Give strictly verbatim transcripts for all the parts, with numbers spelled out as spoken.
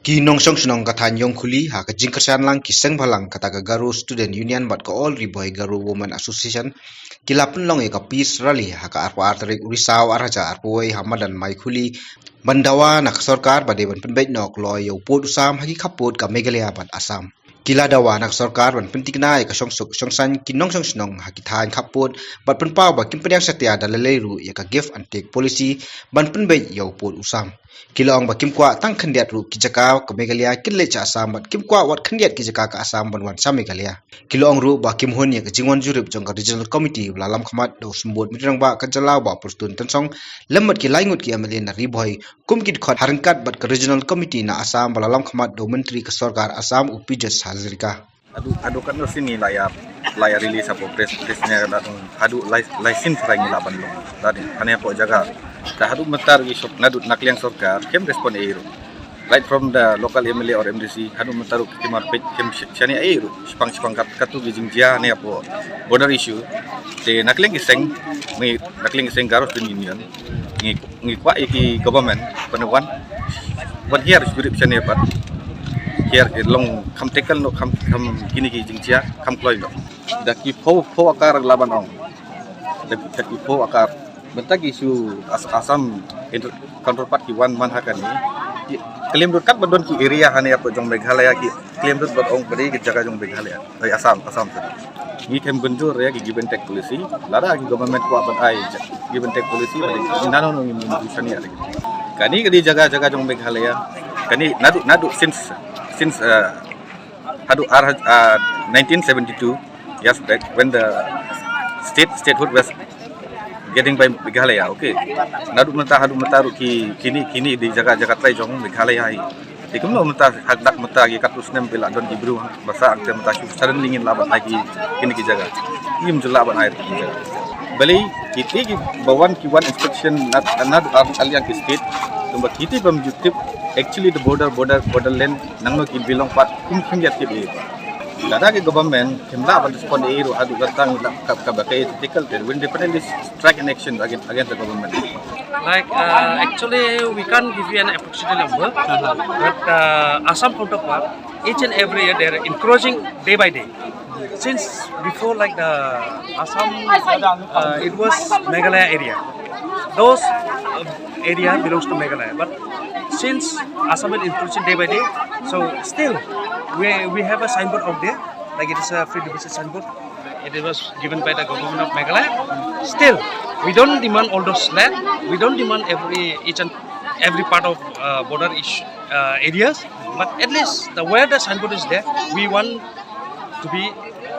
Ki nongshong shnong ka thaiñ Ïongkhuli ha ka jingkyrshan lang ki seng bhalang kata ka Garo Student Union bad ka All Ri Bhoi Garo Women Association ki la pynlong ïa ka peace rally ha ka arphew ar tarik u Risaw arhajar arphew wei ha madan Maikhuli ban dawa na ka sorkar ba dei ban pynbeit noh kloi ïa u pud u sam ha ki khappud ka Meghalaya bad Assam. Ki la dawa na ka sorkar ban pynthikna ïa ka shongsuk shongsaiñ ki nongshong shnong ha ki thaiñ khappud bad pynpaw ba kim pdiang satia da lei lei ruh ïa ka give and take policy ban pynbeit ïa u pud u sam. Ki la ong ba kim kwah tang khyndiat ruh ki jaka ka Meghalaya kin leit sha Assam bad kim kwah wat khyndiat ki jaka ka Assam ban wan sha Meghalaya. Ki la ong ruh ba kim hun ïa ka jingwan jurip jong ka Regional Committee ba la lam khmat da u Symbud Myntri Rangbah ka jylla Bah Prestone Tynsong lem bad ki lai ngut ki M L A na Ri Bhoi kum ki dkhot ha ryngkat bad ka Regional Committee na Assam ba la lam khmat da u Myntri ka sorkar Assam u Piyush Hazarika. Haduh, haduh katno sien ngi la ïa, la ïa release hapoh press, press ne la dong haduh lai, lai sien trai ngi la ban long. Da ding, hane hapoh jaka. Da haduh mynta ruh ki sor-, naduh na ka liang sorkar, kim respond ei ruh. Right from the local M L A or M D C, haduh mynta ruh kim arpeit, kim sh-, shane ei ruh. Shipang, shipang kat, katto ki jingjia ne hapoh border issue. Te na ka liang ki seng, ngi, na ka liang ki seng Garo Student Union. Ngi ngi kwah ïa ki government ban wan, wan hiar shuh rip shane pat. Hiar ki long kham tackle noh kham, kham kine ki jingjia kham kloi noh. Da ki phew, phew akar la ban ong. Da ki, da ki phew akar. Mynta ki shu As-, Assam inter-, counterpart ki wan man ha kane. Ki, khlem dut kat ba don ki area hane hapoh jong Meghalaya ki khlem dut ban ong ba dei ki jaka jong Meghalaya. Ai, Assam, Assam tu. Ngi khlem kynjur ïa ki give and take policy. Lada ki government kwah ban ai give and take policy, ba dei nano ngi mun tu shane ïa. Kane ka dei jaka, jaka jong Meghalaya. Kane naduh, naduh since, since, uh, haduh ar, uh, nineteen seventy-two years back when the state, statehood was getting by Meghalaya, okay. Naduh mynta, haduh mynta ruh ki, kine, kine dei jaka, jaka trai jong Meghalaya hi. Te kumno mynta, hak dak mynta ki katto snem phi la don ki briew ba sah, te mynta shu suddenly ngin lah ban ai ki, kine ki jaka. Ngim ju lah ban ai ki jaka. Balei kiti ki ba wan ki wan inspection na, na, na, na liang ki state. Kumba kiti bym ju tip actually the border, border, borderland nangno ki belong pat, kum khyndiat ki ba. Lada ki government kim lah ban respond ei ruh haduh kata ngi lah ka, ka ba ka ethical, then we'll definitely strike an action against, against the government. Like, uh, actually, we can't give you an approximate number, but, uh, Assam counterpart, each and every year, they are encroaching day by day. Since before, like, the Assam, uh, it was Meghalaya area. Those, uh, area belongs to Meghalaya, but since Assam is encroaching day by day, so still we, we have a signboard out there, like, it is a free deposit signboard. It was given by the government of Meghalaya. Still, we don't demand all those land. We don't demand every, each and every part of, uh, border ish-, uh, areas. But at least the, where the signboard is there, we want to be,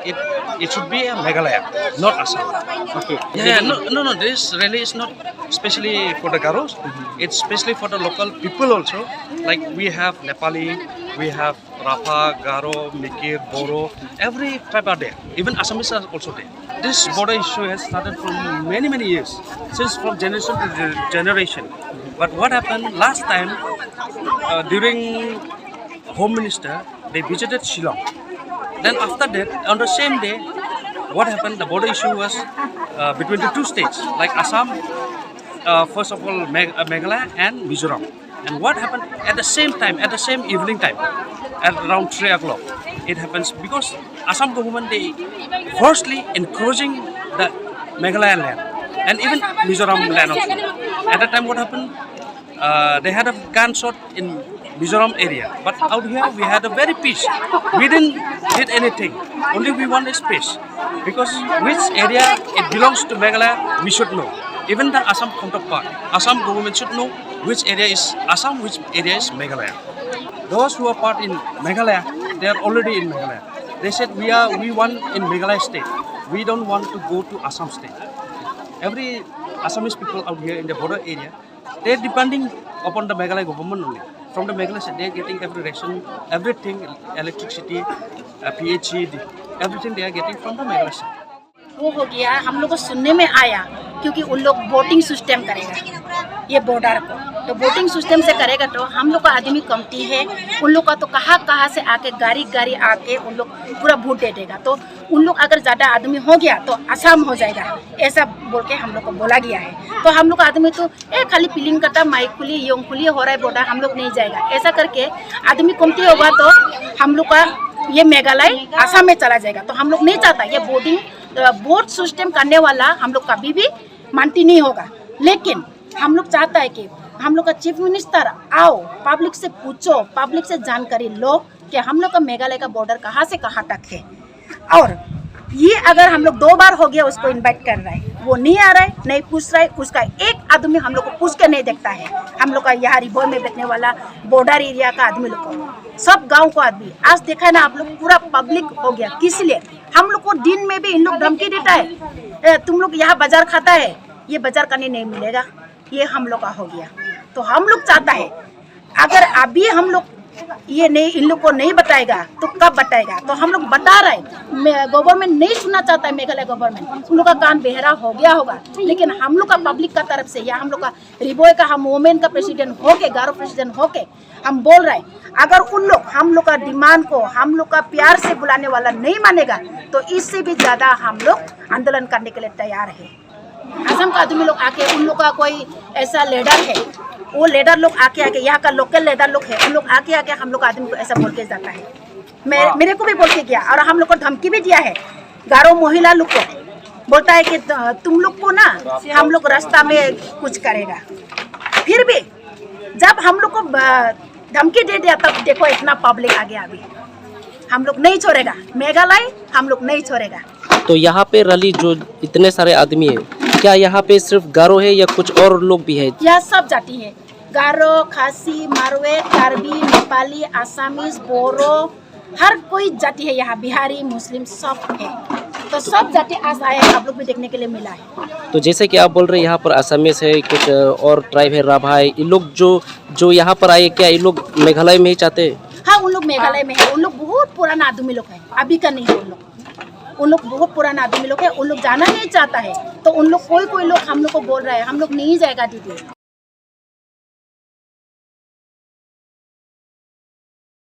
it, it should be a Meghalaya, not Assam. Okay. Yeah, no, no, no. This rally is not specially for the Garos. It's specially for the local people also. Like, we have Nepali, we have Rapha, Garo, Mikir, Boro, every tribe are there. Even Assamese are also there. This border issue has started from many, many years, since from generation to ge-, generation. But what happened last time, uh, during Home Minister, they visited Shillong. Then after that, on the same day, what happened? The border issue was, uh, between the two states, like Assam, uh, first of all, Meg-, uh, Meghalaya and Mizoram. And what happened at the same time, at the same evening time, at around three o'clock, it happens because Assam government, they forcibly encroaching the Meghalaya land and even Mizoram land also. At that time, what happened? Uh, they had a gunshot in Mizoram area, but out here we had a very peace. We didn't did anything. Only we want is peace. Because which area it belongs to Meghalaya, we should know. Even the Assam counterpart, Assam government should know which area is Assam, which area is Meghalaya. Those who are part in Meghalaya, they are already in Meghalaya. They said, "We are, we want in Meghalaya state. We don't want to go to Assam state." Every Assamese people out here in the border area, they're depending upon the Meghalaya government only. From the Meghalaya state, they're getting every ration, everything, electricity, uh, P H E, everything they are getting from the Meghalaya state. वो हो गया, हम लोग को सुनने में आया, क्योंकि उन लोग बोटिंग सिस्टम करेगा ये बॉर्डर को। तो वोटिंग सिस्टम से करेगा तो हम लोग का आदमी कमती है, उन लोग का तो कहाँ कहाँ से आके गाड़ी गाड़ी आके उन लोग पूरा वोट दे देगा। तो उन लोग अगर ज्यादा आदमी हो गया तो आसाम हो जाएगा, ऐसा बोल के हम लोग को बोला गया है। तो हम लोग का आदमी तो ए खाली पिलिंग कटा, माई खुली, योंग खुली हो रहा है, बोला हम लोग नहीं जाएगा। ऐसा करके आदमी कमती होगा तो हम लोग का ये मेघालय आसाम में चला जाएगा। तो हम लोग नहीं चाहता ये वोटिंग वोट सिस्टम करने वाला हम लोग कभी भी मानती नहीं होगा। लेकिन हम लोग चाहता है कि हम लोग का चीफ मिनिस्टर आओ, पब्लिक से पूछो, पब्लिक से जानकारी लो कि हम लोग का मेघालय का बॉर्डर कहाँ से कहाँ तक है। और ये अगर हम लोग दो बार हो गया उसको इनवाइट कर रहा है, वो नहीं आ रहा है, नहीं पूछ रहा है, उसका एक आदमी हम लोग को पूछ के नहीं देखता है। हम लोग का यहाँ रिभोई में बैठने वाला बॉर्डर एरिया का आदमी लोग को, सब गांव को आदमी आज देखा है ना आप लोग, पूरा पब्लिक हो गया। किस लिए? हम लोग को दिन में भी इन लोग धमकी देता है, "ए, तुम लोग यहाँ बाजार खाता है, ये बाजार करने नहीं मिलेगा।" ये हम लोग का हो गया। तो हम लोग चाहता है अगर अभी हम लोग ये नहीं, इन लोग को नहीं बताएगा तो कब बताएगा? तो हम लोग बता रहे हैं, गवर्नमेंट नहीं सुनना चाहता है, मेघालय गवर्नमेंट उन लोग का कान बहरा हो गया होगा। लेकिन हम लोग का पब्लिक का तरफ से या हम लोग का रिभोई का हम वुमेन का प्रेसिडेंट होके, गारो प्रेसिडेंट होके हम बोल रहे हैं, अगर उन लोग हम लोग का डिमांड को हम लोग का प्यार से बुलाने वाला नहीं मानेगा तो इससे भी ज्यादा हम लोग आंदोलन करने के लिए तैयार है। असम का आदमी लोग आके उन लोग का कोई ऐसा लीडर है, वो लीडर लोग आके आके यहाँ का लोकल लीडर लोग है, उन लोग आके आके हम लोग आदमी को ऐसा बोल के जाता है। मैं, हाँ। मेरे को भी बोल के गया और हम लोग को धमकी भी दिया है। गारो महिला लोग को बोलता है कि त-, तुम लोग को ना हम लोग रास्ता में कुछ करेगा। फिर भी जब हम लोग को ब-, धमकी दे दिया तब देखो इतना पब्लिक आ गया। अभी हम लोग नहीं छोड़ेगा, मेघालय हम लोग नहीं छोड़ेगा। तो यहाँ पे रैली जो इतने सारे आदमी है, क्या यहाँ पे सिर्फ गारो है या कुछ और लोग भी है? यह सब जाति है, गारो, खासी, मारवे, कार्बी, नेपाली, आसामीज, बोरो, हर कोई जाति है यहाँ, बिहारी, मुस्लिम सब है। तो सब जाति आज आए हैं, आप लोग भी देखने के लिए मिला है। तो जैसे कि आप बोल रहे हैं यहाँ पर आसामीज है, कुछ और ट्राइब है, राभा है, इन लोग जो जो यहाँ पर आए, क्या इन लोग मेघालय में ही चाहते हैं? हाँ, उन लोग मेघालय में है। उन लोग बहुत पुराना आदमी लोग है, अभी का नहीं है उन लोग। उन लोग बहुत पुराना आदमी लोग है, उन लोग जाना नहीं चाहता है। तो उन लोग कोई कोई लोग हम लोग को बोल रहा है, हम लोग नहीं जाएगा दीदी।